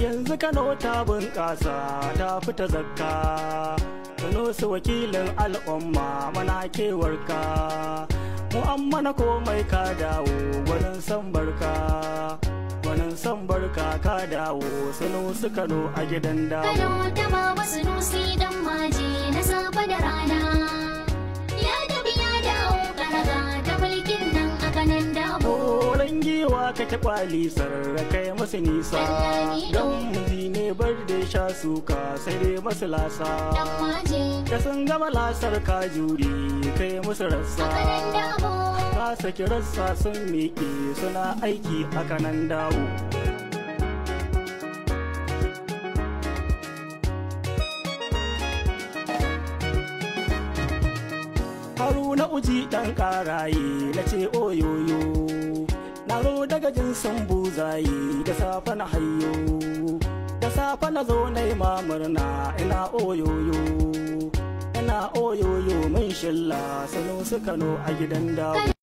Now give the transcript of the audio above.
Yanzu Kano ta bunƙasa ta fita zakka. Sanusi wakilin al'umma mana kewarka. Mu an mana komai ka dawo gwanin san barka. Gwanin san barka ka dawo Sanusi Kano a gidan dawo. Kano ta Baba Sanusi Dan Maje na safe da rana. Ya tafi ya dawo karaga ta mulkin nan a kanan dabo. Horon giwa ka ta kwali sarrakai masu nisa. Don ne bar da sha suka sai dai masu lasa. Dan Maje Da sun gama lasar ka juri kai musu rassa. a kanan dabo. Ka saki rassa sun miƙe suna aiki a kanan dawo. Haruna Uji ɗan ƙaraye na ce oyoyo. Na zo daga jinsin buzaye da safe na hayo. Da safe na zo na yi mamurna ina oyoyo. Ina oyoyo mun shilla Sanusi Kano a gidan dawo.